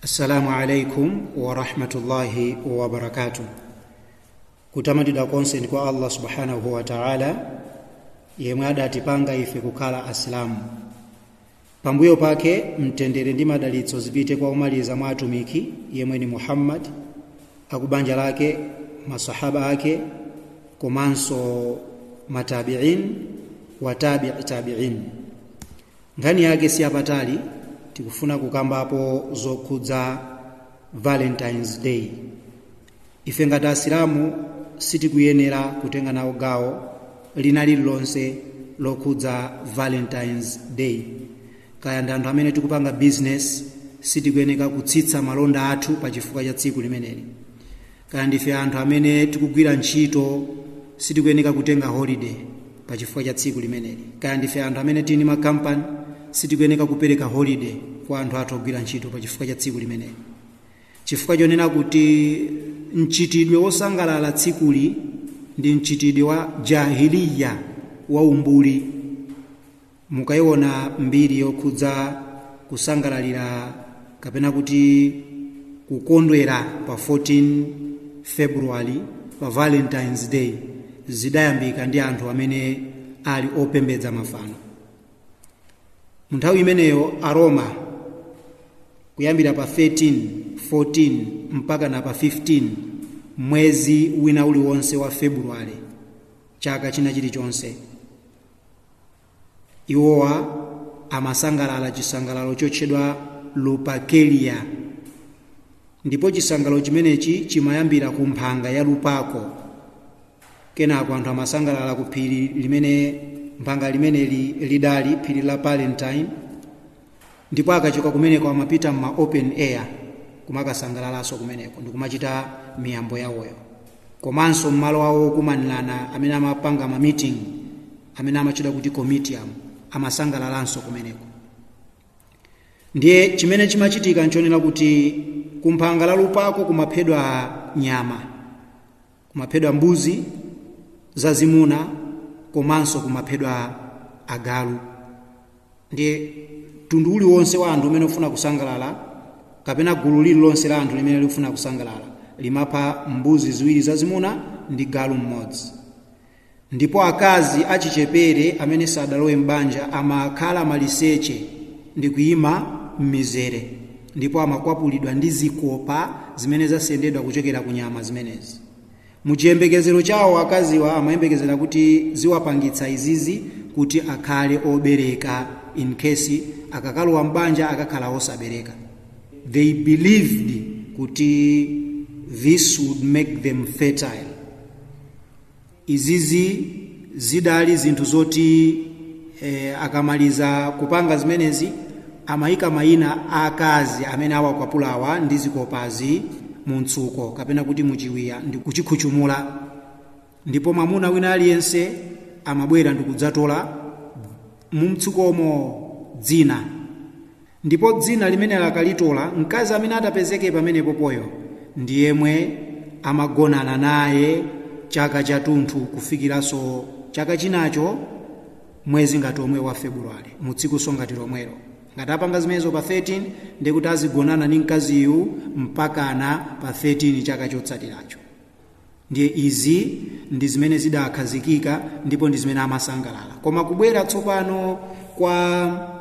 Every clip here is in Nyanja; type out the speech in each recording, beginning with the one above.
Assalamu alaikum warahmatullahi wabarakatuh. Kutamandidwa konse ndi kwa Allah subhanahu wa ta'ala, yemwe adatipanga ife kukhala Asilamu. Pambuyo pake, mtendere ndi madalitso zipite kwa omaliza mwa atumiki, yemwe ni Muhammad, akubanja lake, masahaba ake, komanso matabi'in wa tabi'i tabi'in. Nkhani yake siyapatali, tikufuna kukambapo zokhudza Valentine's Day. Ife ngati Asilamu sitikuyenera kutenga nawo gawo lina lililonse lokhudza Valentine's Day. Kaya ndi anthu amene tikupanga business, sitikuyeneka kutsitsa malonda athu pa chifukwa cha tsiku limeneli. Kaya ndife anthu amene tikugwira ntchito, sitikuyeneka kutenga holiday pa chifukwa cha tsiku limeneli. Kaya ndife anthu amene tili makampani, sitikuyeneka kupereka holiday kwa anthu athu ogwira ntchito pa chifukwa cha tsiku limeneli, chifukwa chonena kuti mchitidwe wosangalala tsikuli ndi mchitidwe wa jahiliya, wa umbuli. Mukayiona mbiri yokhudza kusangalalira kapena kuti kukondwera pa 14 February, pa Valentine's Day, zidayambika ndi anthu amene ali opembedza mafano. Mu nthawi imeneyo Aroma, kuyambira pa 13, 14 mpaka na pa 15 mwezi wina uliwonse wa February chaka china chilichonse, iwowa amasangalala chisangalalo chotchedwa Lupercalia. Ndipo chisangalalo chimenechi chimayambira ku mphanga ya Lupako. Kenako anthu amasangalala ku phiri limene mphanga limeneli lidali, phiri la Valentine. Ndipo akachoka kumeneko amapita ma open air kumakasangalalanso kumeneko ndikumachita miyambo yawoyo, komanso mmalo awo okumanirana amene amapanga ma meeting, amene amachita kuti comitium, amasangalalanso kumeneko. Ndiye chimene chimachitika nchonena kuti kumphanga la Lupako kumaphedwa nyama, kumaphedwa mbuzi zazimuna, komanso kumaphedwa agalu. Ndiye mtundu uliwonse wa anthu umene ufuna kusangalala, kapena gulu lililonse la anthu limene likufuna kusangalala, limapha mbuzi ziwiri zazimuna ndi galu mmodzi. Ndipo akazi achichepere amene sadalowe m'banja amakhala maliseche ndi kuyima m'mizere, ndipo amakwapulidwa ndi zikopa zimene zasendedwa kuchokera ku nyama zimenezi. Muchiyembekezero chawo, akaziwa amayembekezera kuti ziwapangitsa izizi kuti akhale obereka, in case akakalowa m'banja akakhala osabereka. They believed kuti this would make them fertile. Izizi zidali zinthu zoti akamaliza kupanga zimenezi, amayika mayina a akazi amene awakwapulawa ndi zikopazi mu mtsuko kapena kuti muchiwiya ndi kuchikhuchumula. Ndipo mwamuna wina aliyense amabwera ndi kudzatola mu mtsukomo dzina. Ndipo dzina limene akalitola, mkazi amene atapezeke pamenepo poyo ndi yemwe amagonana naye chaka chathunthu, kufikiranso chaka chinacho mwezi ngati omwe wa Februwale, mu tsikunso ngati lomwelo. Ngati apanga zimenezo pa 13, ndikuti azigonana ndi mkaziyu mpakana pa 13 chaka chotsatiracho. Ndiye izi ndi zimene zidakhazikika ndipo ndi zimene amasangalala. Koma kubwera tsopano kwa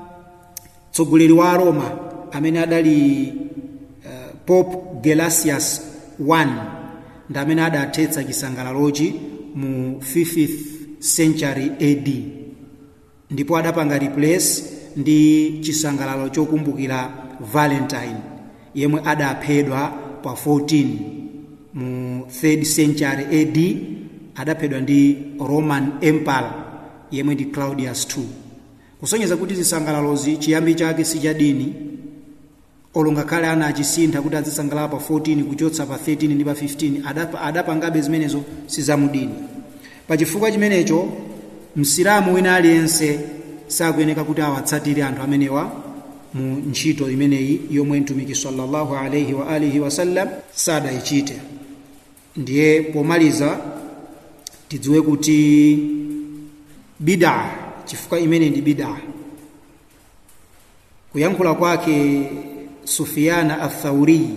mtsogoleri wa Roma amene adali Pope Gelasius I, ndi amene adathetsa chisangalalochi mu 5th century AD, ndipo adapanga replace ndi chisangalalo chokumbukira Valentine, yemwe adaphedwa pa 14 mu 3rd century AD. Adaphedwa ndi Roman Emperor yemwe ndi Claudius II. Kusonyeza kuti zisangalalozi chiyambi chake si cha dini, olo ngakhale ana achisintha kuti azisangalala pa 14 kuchotsa pa 13 ndi pa 15, adapangabe zimenezo sizamudini. Pachifukwa chimenecho, Msilamu wina aliyense sakuyeneka kuti awatsatire anthu amenewa mu ntchito imeneyi yomwe Mtumiki sallallahu alaihi wa alihi wasallam sadayichite. Ndiye pomaliza, tidziwe kuti bida, chifukwa imene ndi bida, kuyankhula kwake Sufiyana Athauri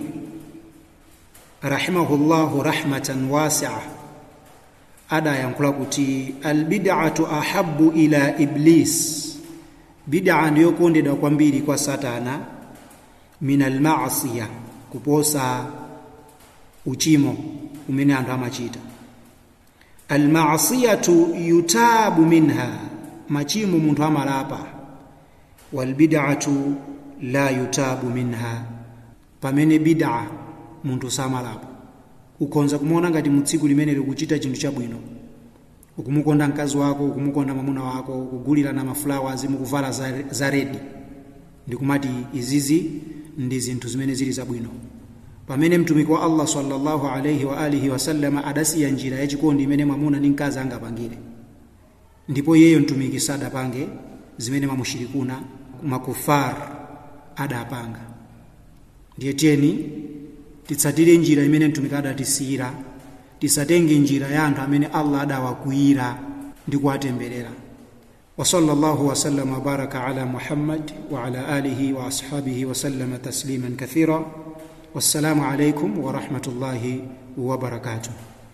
rahimahullahu rahmatan wasia adayankhula kuti albid'atu ahabbu ila iblis, bid'a ndiyokondedwa kwambiri kwa satana, min almasiya, kuposa uchimo umene anthu amachita. Almasiyatu yutabu minha, machimo munthu amalapa, walbid'atu la yutabu minha, pamene bid'a munthu samalapa. Ukhonza kumuona ngati mutsiku limene likuchita chinthu chabwino, ukumukonda mkazi wako, ukumukonda mwamuna wako, ukugulirana mafulawazi, mukuvala za redi, ndikumati izizi ndi zinthu zimene zili zabwino, pamene mtumiki wa Allah sallallahu alaihi wa alihi wasallama adasiya njira yachikondi imene mwamuna ndi mkazi angapangire, ndipo iyeyo mtumiki sadapange zimene mamushirikuna makufar adapanga. Ndiye tiyeni titsatire njira imene mtumiki adatisiyira, tisatenge njira ya anthu amene Allah adawakwiyira ndi kuwatemberera. Wa sallallahu wa sallama wa baraka ala Muhammad wa ala alihi wa ashabihi wa sallama tasliman kathira. Wassalamu alaikum wa rahmatullahi wa barakatuh.